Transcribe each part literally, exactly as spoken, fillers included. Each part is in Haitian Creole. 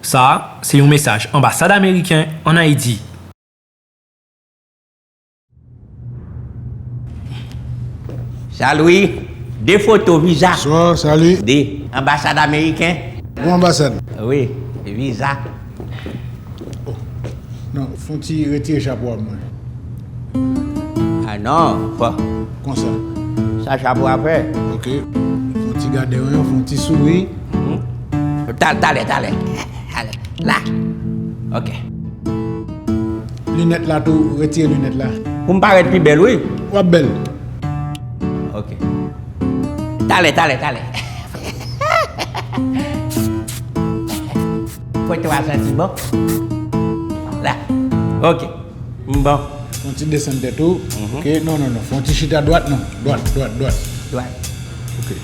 Sa a se yon mesaj Anbasad Ameriken ann Ayiti. Sa Lwi, de foto viza. Bonswa, salut. De anbasad ameriken. Bon anbasad. Wi, viza. Oh, non, fon ti retire chapo a mwen. Ah non, fò. Konsa. Sa chapo a fè. Ok. Fon ti gade yon, fon ti souri. Mhm. Ta-, talè, talè. Talè. La. Ok. Linèt la tou, retire linèt la. Pou m parèt pi bèl, wi. W ap bèl. Ok. Talè, talè, talè. Foto a santi bon. La. Ok. M bon. Fon ti desann tèt ou. Mhm. Ok, non, non, non. Fon ti chita dwat, non. Dwat, dwat, dwat. Dwat. Ok.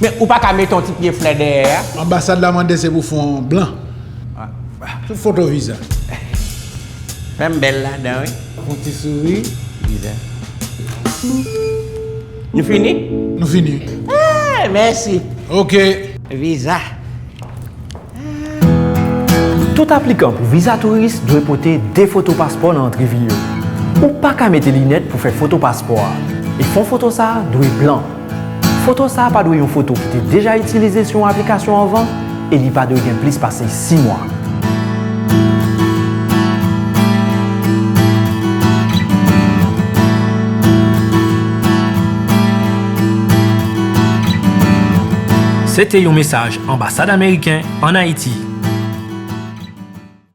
Men ou pa ka mete yon ti pye flè dèyè a? Anbasad la mande se pou fon blan. Ah. Tout foto viza. Fè m bèl ladan, wi. Fon ti souri. Viza. Nou fini? Nou fini. Ah, mèsi. Ok. Viza. Tout aplikan pou viza touris dwe pote de foto paspò nan antrevil yo. Ou pa ka mete linèt pou fè foto paspò a. E fon foto sa a dwe blan. Foto sa a pa dwe yon foto ki te deja itilize sou yon aplikasyon anvan e li pa dwe gen plis pase sis mwa. Se te yon mesaj Anbasad Ameriken ann Ayiti.